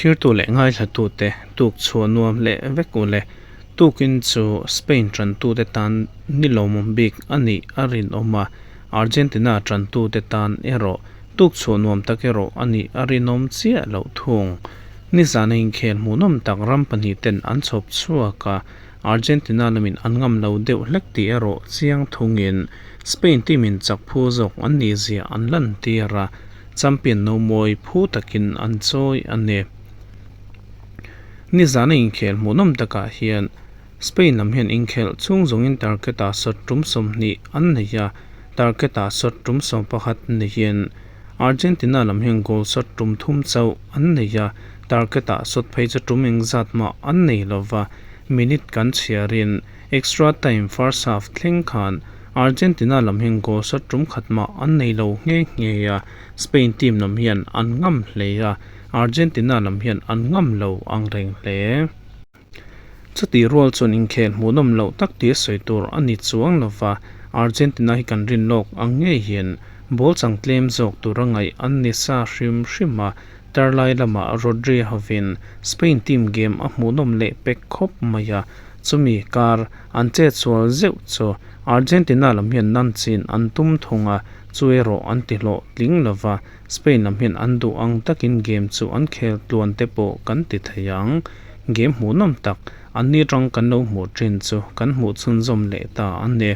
Thlirtu leh ngaithlatute tuk chhuah nuam leh vek u le. Tukin chu Spain tantute tan ni lawmawm bik a nih a rinawm a, Argentina tantute tan erawh tuk chhuah nuam tak erawh a nih a rinawm chiah loh thung. Nizana inkhel hmuhnawm tak ram pahnihten an chhawp chhuak a, Argentina lamin an ngam lo deuh hlek tih erawh chiang thungin Spain team-in chak phu zawk an nih zia an lantir a, champion no mawi phu takin an chawi a ni. Nizana inkhel hmuhnawm takah hian Spain lam hian inkhelh chhung zawngin target-ah shot tum 20 an nei a, target-ah shot tum 11 neiin Argentina lam hian goal shot tum thum chauh an nei a, target-ah shot phei chu tum engzat mah an nei lova, minute kan chhiarin Extra time first half thleng khan Argentina lam hian goal shot tum khat mah an nei lo nghe nghe a, Spain team lam hian an ngam hle a, Argentina lam hian an ngam lo ang reng hle. Chutih rual chuan inkhel hmuhnawm loh tak tia sawi tur a ni chuang lova, Argentina hi kan rin lawk ang ngei hian ball chang tlem zawk tura ngaih an ni sa hrim hrim a, Tarlai lamah Rodri hovin Spain team game a hmuhnawm leh pek khawp mai a, chumi kar an chetsual zeuh chu Argentina lam hian nan chin an tum thung a, chu erawh an ti hlawh tling lova, Spain lam hian an duh ang takin game chu an khel tluan te pawh kan ti thei ang. Game hmuhnawm tak an ni atang kan lo hmuh thin chu kan hmuh chhunzawm leh ta a ni.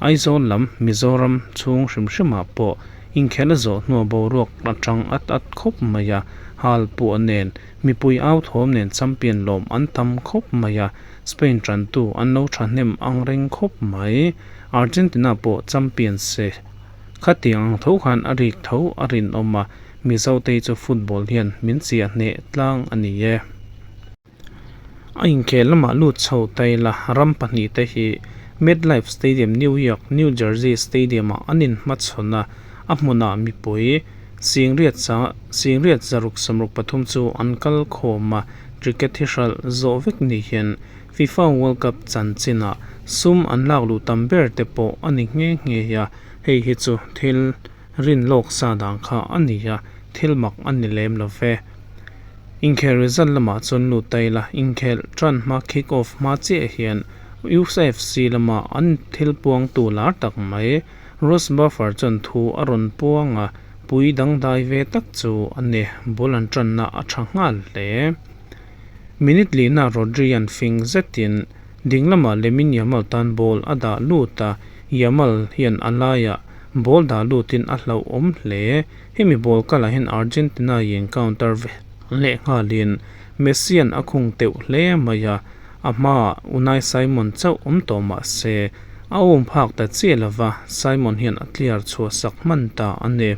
Aizawl lam Mizoram chhung hrim hrimah pawh inkhel a zawh hnuah boruak atang at at khawp mai a, hal puah nen mipui au thawm nen champion lawm an tam khawp mai a, Spain tantu an lo thahnem ang reng khawp mai. Argentina pawh champion se khatiang ang tho khan a rik tho a rinawm a, Mizote chu football hian min chiah hneh tlang a ni e. A inkhel lamah lut chho taila ram pahnihte hi MetLife Stadium, New York, New Jersey Stadium-ah an inhmachhawn a, a hmunah mipui 16,663 chu an kal khawm a, ticket hi hralh zawh vek ni hian FIFA World Cup chanchinah sum an lak luh tam ber te pawh a ni nghe nghe a, hei hi chu thil rin lawk sa dan kha a ni a, thil mak a ni lem lo ve. Inkhel result lamah chuan lut ta ila, inkhel tan hma kick off hma chiah hian UFC lama an thil puangtu lar tak mai Ross Buffer chuan thu a rawn puang a, pui dangdai ve tak chu a ni, bul an tanna a tha nghal hle. Minute lihna Rodri-a'n fing zetin ding lamah Lamine Yamal tan ball a dah lut a, Yamal hian a laiah ball dah lutin a hlauhawm hle. Hemi ball kalah hian Argentina in counter ve leh nghalin Messi-a'n a khung teuh hle mai a, a hmaah Unai Simon chauh awm tawh mah se a awm phak ta chiah lova, Simon hian a clear chhuah sak hman ta a ni.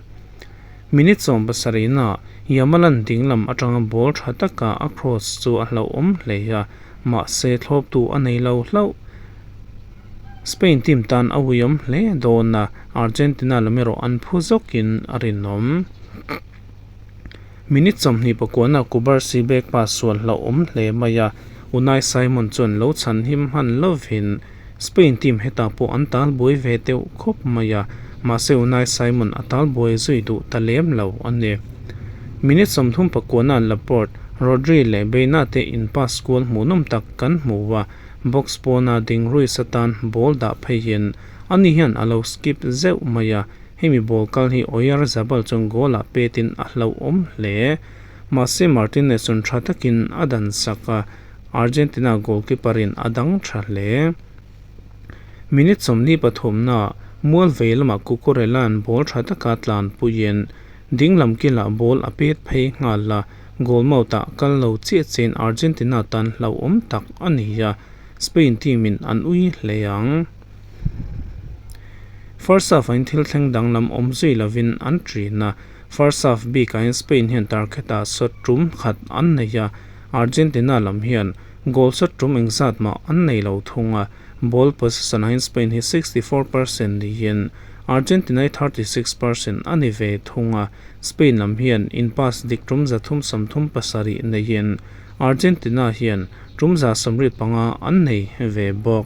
Minute 70-naah Yamal-a'n dinglam atanga ball tha taka a cross chu a hlauhawm hle a, mahse thlawptu a nei lo hlauh. Spain team tan a uiawm hle dawn a, Argentina lam erawh an phu zawkin a rinawm. Minute 29-ah Cubarsi back pass sual hlauhawm hle mai a, Unai Simon chuan lo chhan him hman lovin Spain team hetah pawh an tal buai ve deuh khawp mai a, mahse Unai Simon a tal buai zui duh ta lem lo a ni. Minute 39-ah Laporte, Rodri leh Baena te in pass kual hmuhnawm tak kan hmu a, Box pawna ding Ruiz atan ball dah pheiin ani hian a lo skip zeuh mai a, hemi ball kal hi Oyarzabal chuan goal ah petin a hlauhawm hle. Mahse Martinez chuan tha takin a dan sak a, Argentina goalkeeper in a dang tha hle. Minute 43 naah mual vei lamah Cucurella-a'n ball tha taka tlan puiin dinglam kilah ball a pet phei nghal a, Goal mouth ah kal lo chiah chiahin Argentina tan hlauhawm tak a ni a, Spain team in an ui hle ang. First half ah in thil thleng danglam awm zui lovin an ṭin a, first half bik ah hian Spain hian target ah shot tum khat an nei a, Argentina lam hian goal shot tum engzat mah an nei lo thung a, ball possession ah hian Spain hi 64% niin Argentina hi 36% a ni ve thung a. Spain lam hian in pass dik tum 337 neiin Argentina hian tum 175 an nei ve bawk.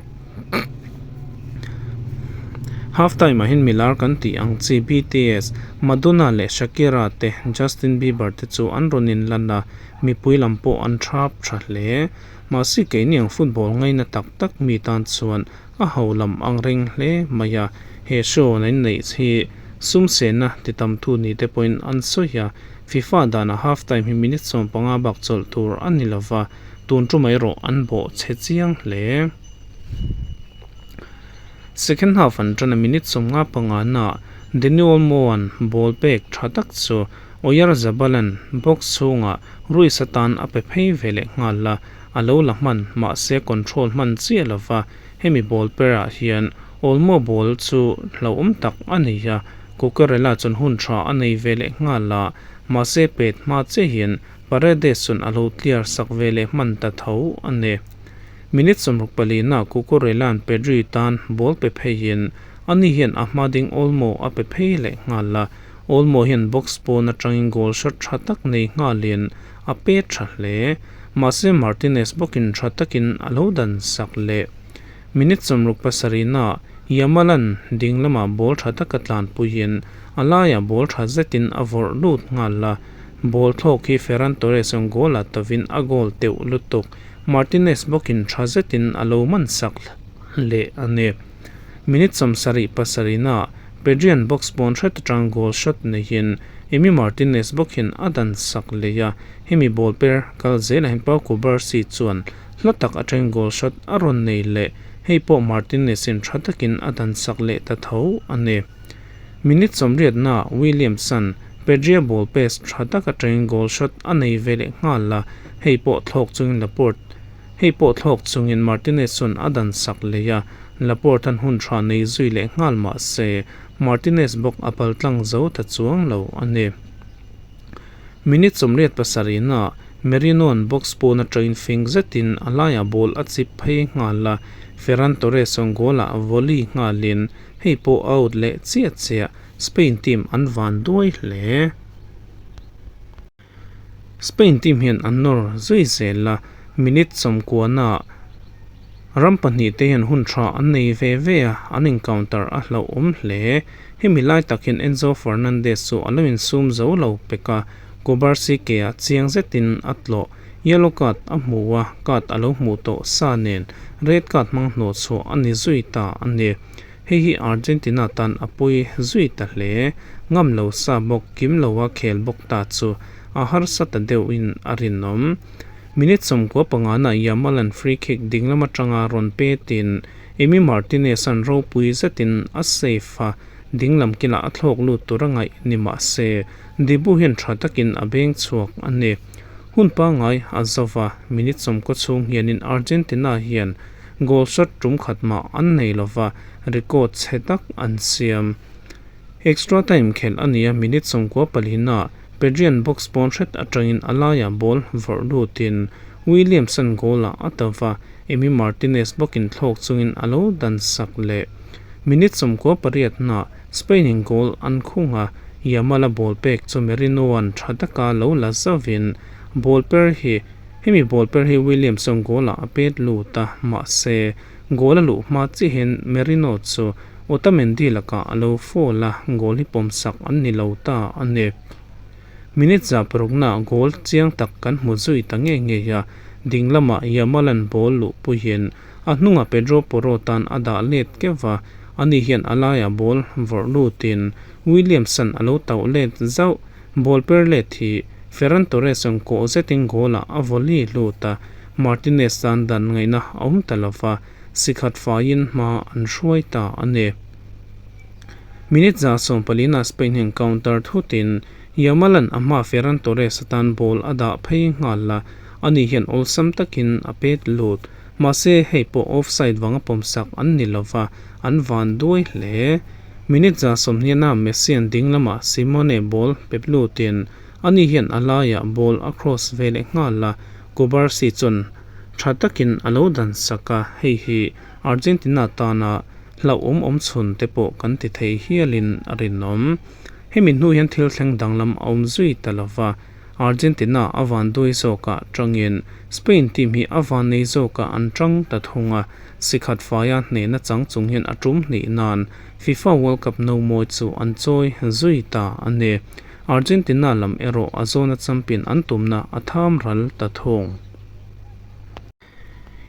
Half time ah hian milar kan tih ang chi BTS, Madonna leh Shakira te, Justin Bieber te chu an rawn inlan a, mipui lam pawh an thap tha hle. Mahse keini ang football ngaina tak tak mi tan chuan a ho lam ang reng hle mai a, he show an inneih hi sum sehna ti tamtu ni te pawhin an sawi a, FIFA danah half time hi minute 15 bak chawlh tur a ni lova, tun tumah erawh an bawh chhe chiang hle. Second half an tan a minute 55 naah Dani Olmo-a'n ball pek tha tak chu Oyarzabal-a'n box chhungah Ruiz atan a pe phei ve leh nghal a, a lo la hman mahse control hman chiah lova hemi ball perah hian Olmo ball chu hlauhawm tak a nei a, Cucurella chuan hun tha a nei ve leh nghal a, mahse pet hma chiah hian Paredes chuan a lo clear sak ve leh hman ta tho a ni. Minute 64 na Cucurella-a'n Pedri tan ball pe pheiin ani hian a hma ding Olmo a pe phei leh nghal a, Olmo hian box pawn atangin goal shot tha tak nei nghalin a pe tha hle. Mahse Martinez bawkin tha takin a lo dan sak leh. Minute 67 naah Yamal-a'n ding lamah ball tha taka tlanpuiin a laiah ball tha zetin a vawrh lut nghal a, ball thlawk hi Ferran Torres-a'n goal-ah tovin a goal teuh lutuk. Martinez bawkin tha zetin a lo man sak leh a ni. Minute 77 naah Pedri-a'n box pawn hret atang goal shot neihin Emi Martinez bawkin a dan sak leh a, hemi ball per kal zelah hian Pau Cubarsi chuan hla tak atangin goal shot a rawn nei leh, hei pawh Martinez-in tha takin a dan sak leh ta tho a ni. Minute 80 naah Williams-a'n Pedri-a ball pass tha tak atangin goal shot a nei ve leh nghal a, hei pawh thlawk chungin Laporte hei pawh thlawk chungin Martinez chuan a dan sak leh a, Laporte-a'n hun tha nei zui leh nghal mah se Martinez bawk a pal tlang zo ta chuang lo a ni. Minute 87 naah Merino-a'n box pawn atangin fing zetin a laiah ball a chip phei nghal a, Ferran Torres-a'n goal-ah volley nghalin hei pawh out leh chiah chiah Spain team an van duai hle. Spain team hian an nawr zui zel a, minute 90 naah ram pahnih te hian hun tha an nei ve ve a, an encounter a hlauhawm hle. Hemi lai tak hian Enzo Fernandez chu a lo insum zo lo pek a, Cubarsi ke ah chiang zetin a tlawh. Yellow card a hmu a, card a lo hmuh tawh sa nen red card hmang hnawh chhuah a ni zui ta a ni. Hei hi Argentina tan a pawi zui ta hle. Ngam lo sa bawk, kim lo a khel bawk ta chu a harsa ta deuhin a rinawm. Minute 95 naah Yamal-a'n free kick dinglam atanga rawn petin Emi Martinez-a'n ropui zetin a save a, dinglam kilah a thlawk lut tur a ngaih ni mah se Dibu hian tha takin a beng chhuak a ni. Hun pangngai a zova, minute 90 chhung hianin Argentina hian goal shot tum khat mah an nei lova, record chhe tak an siam. Extra time khelh a ni a, minute 94 naah Pedri-a'n box pawn hret atangin a laiah ball vawrh lutin Williams-a'n goal-ah a ta va, Emi Martinez bawkin thlawk chungin a lo dan sak leh. Minute 98 naah Spain-in goal an khung a, Yamal-a ball pek chu Merino-a'n tha taka lo la zauvin ball per hi Hemi ball per hi Williams-a'n goal-ah a pet lut a, mahse goal a luh hma chiahin Merino chu Otamendi lakah a lo foul a, goal hi pawmsak an ni lo ta a ni. Minute 6 naah goal chiang tak kan hmu zui ta ngei ngei a, ding lamah Yamal-a'n ball luh puihin a hnungah Pedro Porro tan a dah let keuh va, ani hian a laiah ball vawrh lutin Williams-a'n a lo tauh let zauh. Ball per let hi Ferran Torres-a'n kawh zetin goal-ah a volley lut a, Martinez tan dan ngaihna a awm ta lo va, sikhat faiin hma an hruai ta a ni. Minute 114 naah Spain hian counter thutin Yamal-a'n a hmaa Ferran Torres atan ball a dah phei nghal a, ani hian awlsam takin a pet lut. Mahse, hei pawh offside vanga pawmsak an ni lo va, an van duai hle. Minute 20 naah Messi-a'n ding lamah Simone ball pep lutin ani hian a laiah ball a cross ve leh nghal a, Cubarsi chuan tha takin a lo dan sak a, hei hi Argentina tana hlauhawm awm chhun te pawh kan ti thei hialin a rinawm. Hemi hnu hian thil thleng danglam a awm zui ta lo va, Argentina a vanduai zawkah tangin Spain team hi a vannei zawkah an tang ta thung a, sikhat faia hnehna chang chung hian a tum hnih nan FIFA World Cup nomawi chu an chawi zui ta a ni. Argentina lam erawh a zawna champion an tumna a tham ral ta thung.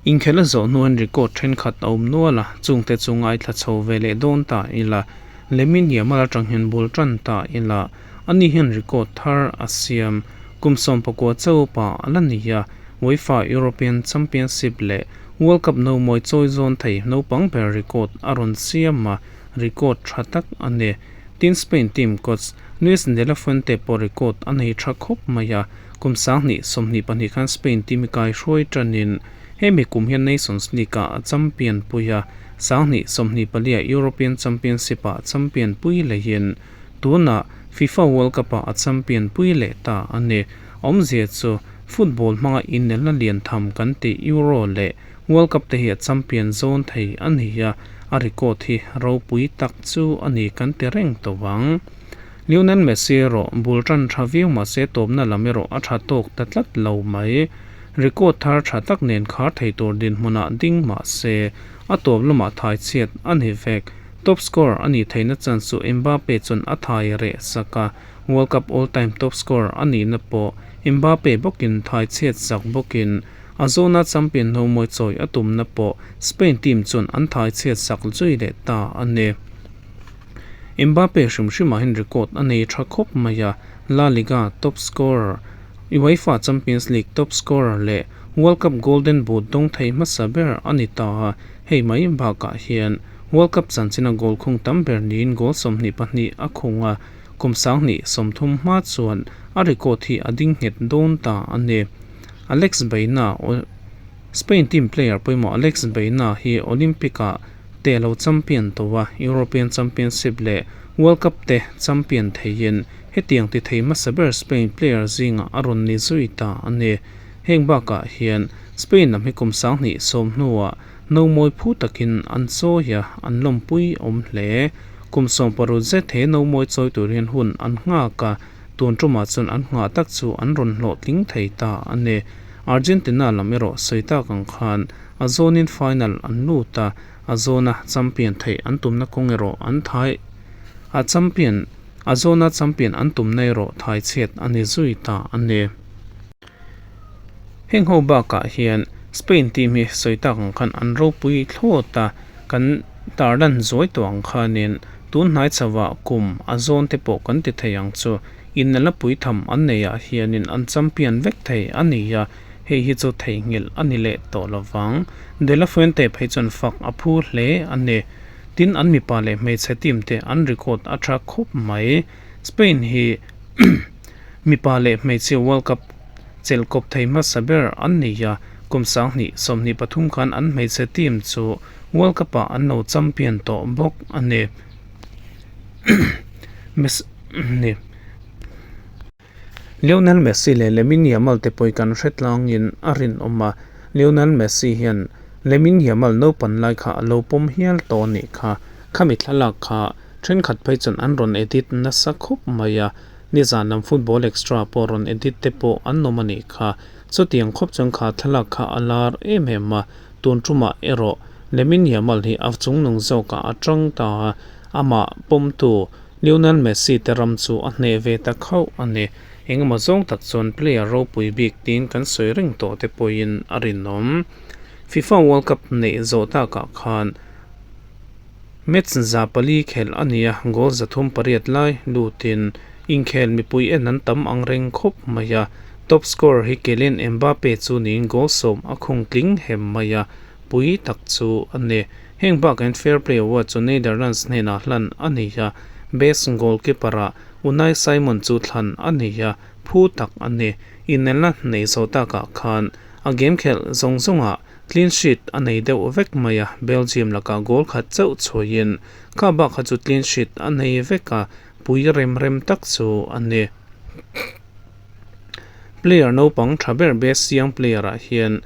Inkhel a zawh hnuin record thenkhat a awm nual a, chungte chu ngaithla chho ve leh dawn ta ila, Lamine Yamal atang hian bul tan ta ila, ani hian record thar a siam. Kum 19 chaupa a la ni a, UEFA European Championship leh World Cup nomawi chawi zawn thei naupang ber record a rawn siam a, record tha tak a ni. Tin Spain team coach Luis de la Fuente pawh record a nei tha khawp mai a, Kum 2022 khan Spain team i kai hruai tanin hemi kum hian Nations League-ah a champion pui a, 2024-a European Championship-ah champion pui lehin tunah FIFA World Cup-ah a champion pui leh ta a ni. Awmzia chu football hmanga inelna lian tham kan tih Euro leh World Cup te hi a champion zawn thei a ni a, a record hi ropui tak chu a ni kan ti reng tawh ang. Lionel Messi erawh bul tan tha viau mahse tawpna lam erawh a tha tawk ta tlat lo mai. Record thar tha tak nen khar thei tur dinhmunah ding mahse a tawp lamah thai chhiat a ni vek. Top scorer a nih theihna chance chu Mbappe chuan a thai reh sak a, World Cup all time top scorer a nihna pawh Mbappe bawkin thai chhiat sak bawkin a zawna champion hnomawi chawi a tumna pawh Spain team chuan an thai chhiat sak zui leh ta a ni. Mbappe hrim hrimah hian record a nei tha khawp mai a, La Liga top scorer, UEFA Champions League top scorer leh World Cup Golden Boot dawng thei hmasa ber a ni ta a, hei mai bakah hian World Cup chanchina goal khung tam ber niin goal 22 a khung a, kum 2030 hma chuan a record hi a ding nghet dawn ta a ni. Alex Baena, Spain team player pawimawh Alex Baena hi Olympic-ah te lo champion tawh a, European Championship leh World Cup te champion theiin hetiang ti thei hmasa ber Spain player zingah a rawn ni zui ta a ni. Heng bakah hian Spain lam hi kum 2010 hnuah nomawi phu takin an chawi a, an lawmpui awm hle. Kum 16 zet he nomawi chawi tur hian hun an nghak a, tun tumah chuan an nghah tak chu an rawn hlawhtling thei ta a ni. Argentina lam erawh sawi tak ang khan a zawnin final an lut a, a zawna champion theih an tumna kawng erawh an thai a champion a zawna champion an tumna erawh thai chhiat a ni zui ta a ni. Heng ho bakah hian Spain team hi sawi tak ang khan an ropui thlawt a, kan tarlan zuai tawh ang khanin tun hnai chauhah kum a zawn te pawh kan ti thei ang chu inelna pui tham an neihah hianin an champion vek thei a ni a, hei hi chu theihnghilh a ni leh tawh lovang. De La Fuente phei chuan fak a phu hle a ni. Tin an mipa leh hmeichhe team te an record a tha khawp mai. Spain hi mipa leh hmeichhe World Cup chelh kawp thei hmasa ber an ni a, kum 2023 khan an hmeichhe team chu World Cup ah an lo champion tawh bawk a ni. Lionel Messi leh Lamine Yamal te pawh kan hre tlangin a rinawm a, Lionel Messi hian Lamine Yamal naupan lai kha a lo pawm hial tawh a nih kha. Khami thlalak kha thenkhat phei chuan an rawn edit nasa khawp mai a, nizan lam Football Extra pawh rawn edit te pawh an awm a nih kha. Chutiang khawp chuan kha thlalak kha a lar em em a, tun tumah erawh Lamine Yamal hi a chungnung zawkah a tang ta a, amah pawmtu Lionel Messi te ram chu a hneh ve ta khauh a ni. Engemaw zawng tak chuan player ropui bik tiin kan sawi reng tawh te pawhin a rinawm. FIFA World Cup neih zawh takah khan match 400 khelh a ni a, goal 308 lai lutin inkhel mipui en an tam ang reng khawp mai a. Top scorer hi Kylian Mbappe chu niin goal 10 a khung tling hem mai a, pui tak chu a ni. Heng bakah Fair Play Award chu Netherlands hnenah hlan a ni a, Best Goalkeeper-ah Unai Simon chu thlan a ni a, phu tak a ni. Inelna nei zo takah khan a game khelh zawng zawngah clean sheet a nei deuh vek mai a, Belgium lakah goal khat chauh chhuahin kha bak kha chu clean sheet a nei vek a, pui rem rem tak chu a ni. Player naupang tha ber Best Young Player-ah hian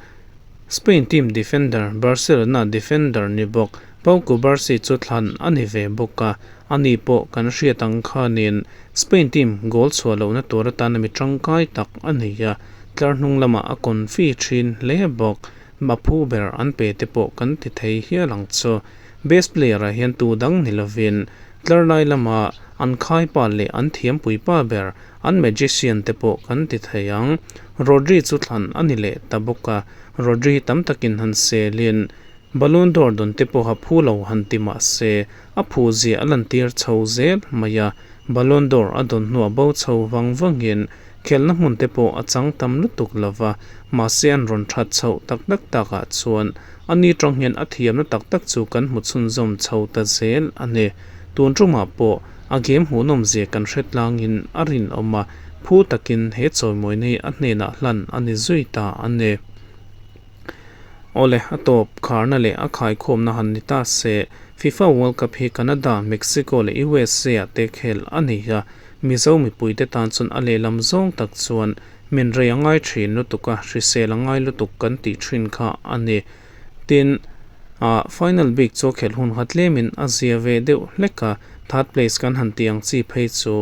Spain team defender Barcelona defender ni bawk Pau Cubarsi chu thlan a ni ve bawk a, Ani pawh kan hriat ang khanin Spain team goal chhuah lohna tur atana mi tangkai tak a ni a, tlar hnung lamah a confi thin hle bawk. A phu ber an pe te pawh kan ti thei hial ang chu. Best player ah hian tu dang ni lovin tlar lai lama an khaipa leh an thiampui pa ber an magician te pawh kan ti thei ang. Rodri chu thlan a ni leh ta bawk a, Rodri hi tam takin han selin Ballon d'Or dawn te pawha phu lo han ti mah se a phu zia a lantir chho zel mai a, Ballon d'Or a dawn hnuah bo chho vang vangin khelhna hmun te pawh a chang tam lutuk lo va, mahse an rawn that chhoh tak tak takah chuan a ni tang hian a thiamna tak tak chu kan hmu chhunzawm chho ta zel a ni. Tun tumah pawh a game hmuhnawm zia kan hre tlangin a rinawm a, phu takin he chawimawina hi a hnenah hlan a ni zui ta a ni. Awle, a tawp kharna leh a khaikhawmna han ni ta se, FIFA World Cup hi Canada, Mexico leh USA ah te khel a ni a, Mizo mipuite tan chuan a lehlam zawng tak chuan min rei a ngai thin lutuk a, hrisel a ngai lutuk kan tih thin kha a ni. Tin, ah final bik chu a khelh hun kha tlemin a zia ve deuh hlek a, third place kan han tih ang chi phei chu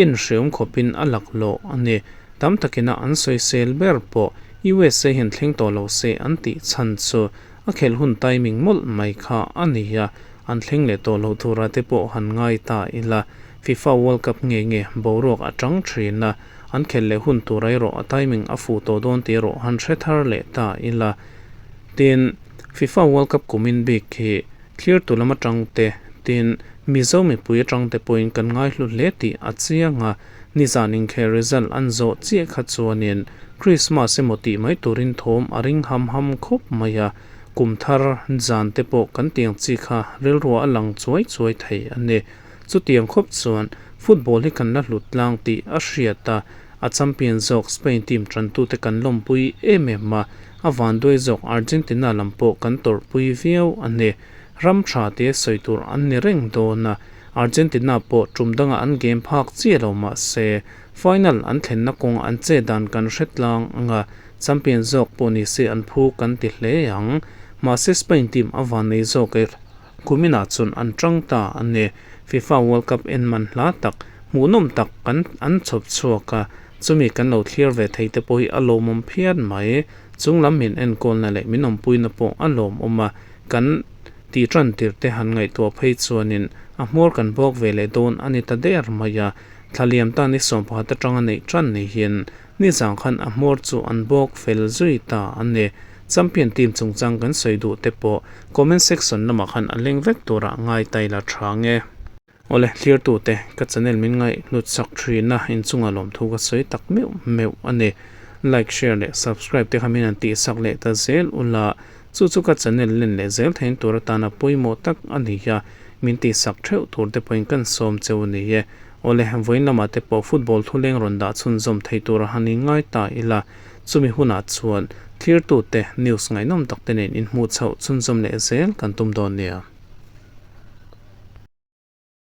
inhreawm khawpin a laklawh a ni. Tam takina an sawisel ber pawh USA hian thleng tawh lo se an tih chhan chu a khelh hun timing mawlh mai kha a ni a, an thleng leh tawh loh tura te pawh han ngai ta ila. FIFA World Cup nge nge boruak a tang thin a, an khelh leh hun tura erawh a timing a fuh tawh dawn tih erawh han hre thar leh ta ila. Tin, FIFA World Cup kumin bik khi Thlirtu lam atang te, tin, Mizo mipui atang te pawhin kan ngaihlu hle tih a chiang a, nizan inkhel result an zawh chiah kha chuanin Christmas emaw tih mai turin thawm a ring ham ham khawp mai a, kum thar zan te pawh kan tiang chi kha rilruah a lang chuai chuai thei a ni. Chutiang khawp chuan football hi kan la hlut tlang tih a hriat a, a champion zawk Spain team tantute kan lawmpui em em a, A vanduai zawk Argentina lam pawh kan tawrhpui viau a ni. Ram tha te sawi tur an ni reng dawn a, Argentina pawh tum dangah an game phak chiah lo mah se, final an thlenna kawng an che dan kan hre tlang ang a, champion zawk pawh ni se an phu kan ti hle ang. Mahse Spain team a vannei zawk e. Kuminah chuan an tang ta a ni. FIFA World Cup en man hla tak, hmuhnawm tak kan an chhawp chhuak a, chumi kan lo thlir ve thei te pawh hi a lawmawm phian mai. Chung lam min enkawlna leh min awmpuina pawh a lawmawm a, kan tih tan tir te han ngaihtuah phei chuanin a hmawr kan bawk ve leh dawn a ni ta der mai a. Thlaliam tan i sawmpakhat atanga neih tan ni hian Nizang khan a hmawr chu an bawk fel zui ta a ni. Champion team chungchang kan sawi duh te pawh comment section lamah khan a leng vek turah ngai tai la tha nge. Awle, thlirtute, ka channel min ngaih hlut sak thin a, inchunga lawmthu ka sawi tak meuh meuh a ni. Like, share leh subscribe te kha min han tihsak leh ta zel ula, chu chu ka channel len leh zel thein tur atana pawimawh tak a ni a, min tihsak theuh tur te pawhin kan sawm cheu a ni e. Awle, vawiin lamah te pawh football thuleng rawn dah chhunzawm thei tura han inngai ta ila, chumi hunah chuan thlirtute news ngaihnawm tak te nen inhmuh chhoh chhunzawm leh zel kan tum dawn nia.